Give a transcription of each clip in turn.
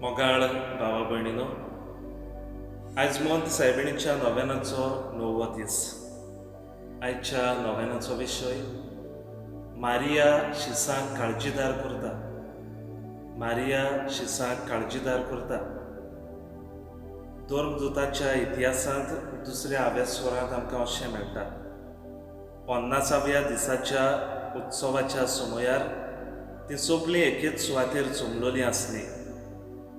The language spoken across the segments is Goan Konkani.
मोगाळ भावा भयणीनो, आयज मोंत सायबिणीच्या नोवेनाचो णववो दीस. आयच्या नोवेनाचो विशय मारिया शिसांक काळजीदार करता. मारिया शिसांक काळजीदार करता. धर्मदूताच्या इतिहासांत दुसऱ्या आव्यास्वरांत आमकां अशें मेळटा, 50व्या दिसाच्या उत्सवाच्या समयार ती सगळीं एकेच सुवातेर जमलोली आसली.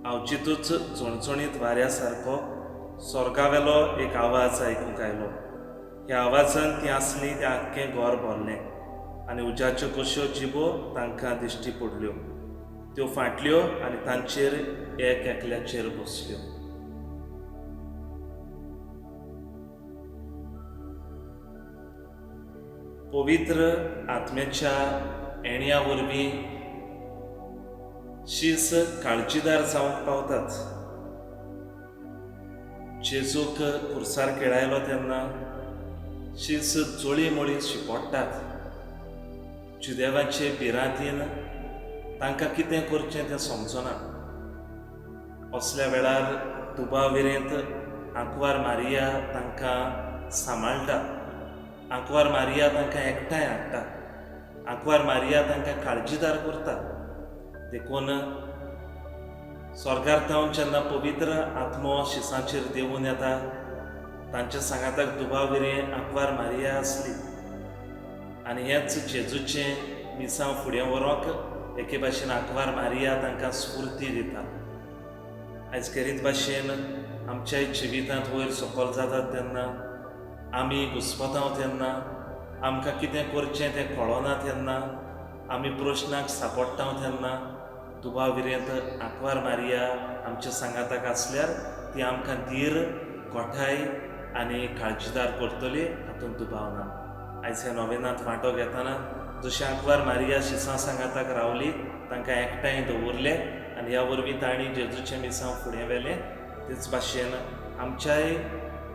आवचितूच चणचणीत वाऱ्या सारको स्वर्गावेलो एक आवाज आयकूंक आयलो. ह्या आवाजान ती आसली तें आख्खें घर भरलें आनी उज्याच्यो कश्यो जिबो तांकां दिश्टी पडल्यो. त्यो फाटल्यो आनी तांचेर एक एकल्याचेर बसल्यो. पवित्र आत्म्याच्या एण्या वरवीं शीस काळजीदार जावंक पावतात. जेजूक खुर्सार केळायलो तेन्ना शीस जोळी मोळी शिपडटात. जुदेवाचे भिरांतीन तांकां कितें करचें तें समजना. असल्या वेळार दुबाविरेंत आंकवार मारिया तांकां सांबाळटा. आंकवार मारिया तांकां एकठांय हाडटा. आंकवार मारिया तांकां काळजीदार करता. देखून स्वर्गार थावन जेन्ना पवित्र आत्मो शिसांचेर देंवून येता, तांच्या सांगाताक दुबाविरें आंकवार मारिया आसली. आनी हेंच जेजूचें मिसांव फुडें व्हरोंक एके भाशेन आंकवार मारिया तांकां स्फुर्ती दिता. आयज खेरीत भाशेन आमच्याय जिवितांत वयर सकयल जातात तेन्ना, आमी घुस्पताव तेन्ना, आमकां कितें करचें तें कळना तेन्ना, आमी प्रश्नाक सांपडटा तेन्ना दुबाविरेंत आंकवार मारिया आमच्या सांगाताक आसल्यार ती आमकां धीर, गोठाय आनी काळजीदार करतली, हातूंत दुबाव ना. आयज ह्या नोवेनांत वांटो घेतना जशें आंकवार मारिया शिसां सांगाताक रावली, तांकां एकठांय दवरले आनी ह्या वरवीं तांणी जेजूचें मिसांव फुडें व्हेलें, तेच भाशेन आमच्याय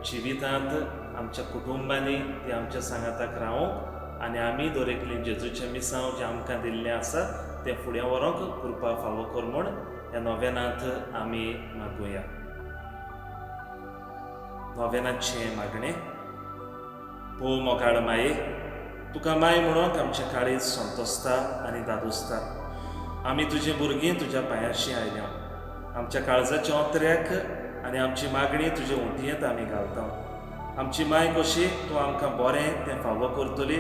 जिवितांत आमच्या कुटुंबांनी ती आमच्या सांगाताक रावूंक आनी आमी दर एकली जेजूचें मिसांव जें आमकां दिल्लें आसा तें फुडें व्हरोंक कृपा फावो कर म्हूण ह्या नोवेनांत आमी मागुया. नोवेनाचें मागणें. भोव मोगाळ माये, तुका माय म्हणूंक आमचें काळीज संतोसता आनी दादोसता. आमी तुजीं भुरगीं तुज्या पांयाशी आयल्या. आमच्या काळजाच्या ओंतऱ्याक आनी आमची मागणी तुजे उंटयेंत आमी घालता. आमची माय कशी तूं आमकां बरें तें फावो करतली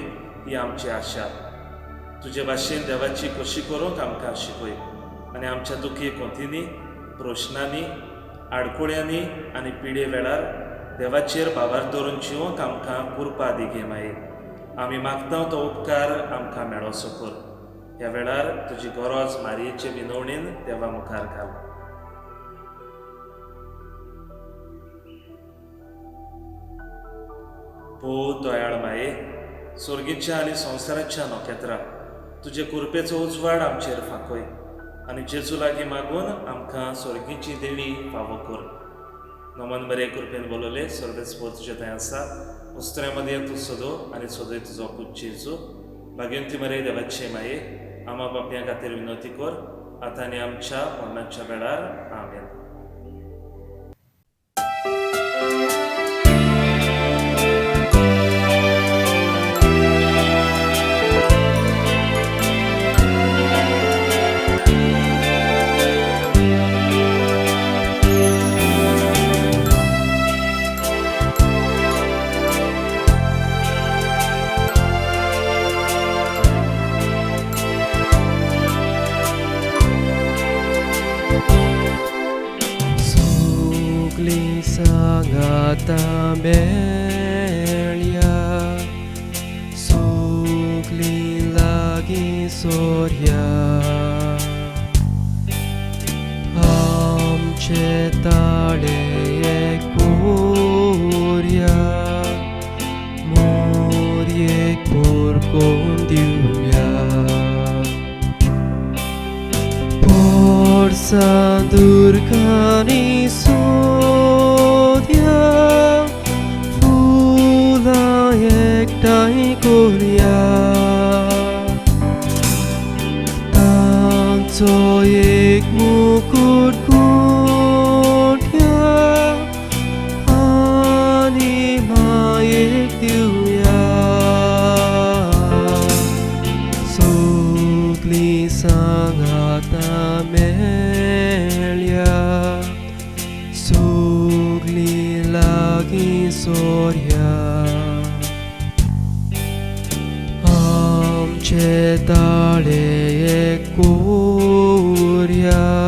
ही आमची आशा. तुजे भाशेन देवाची कशी करूंक आमकां शिकय आनी आमच्या दुखी कोंतींनी, प्रश्नांनी, आडकुळ्यांनी आनी पिडे वेळार देवाचेर भावार धरून जिवंक आमकां कृपा दी गे माये. आमी मागता तो उपकार आमकां मेळोसो कर. ह्या वेळार तुजी गरज मारयेचे विनवणेन देवा मुखार घाल. भोव दयाळ माये, स्वर्गीच्या आनी संवसाराच्या नखेत्रां, तुजे कृपेचो उजवाड आमचेर फांकय आनी जेजू लागीं मागून आमकां स्वर्गीची देणी फावो कर. नमन बरे, कृपेन बोलवले, सर्वेस्पर तुजे थंय आसा. उस्त्र्या मदीं तूं सदो आनी सदय तुजो पूत जेजू. भाग्यवंती मरे देवाचे माये, आमा पापयां खातीर विनवती कर, आतां आनी आमच्या मरणाच्या वेळार. आमेन. सगळीं सांगाता मेळया, सगळीं लागीं सोरया, आमचे ताळे कोरया, मोरयेक पोरकोन दिवया. पोरसा दुर्गांनी सोदया, फुलां एकठांय करया, तांचो एक मुकूट. ताळे एक कोरया.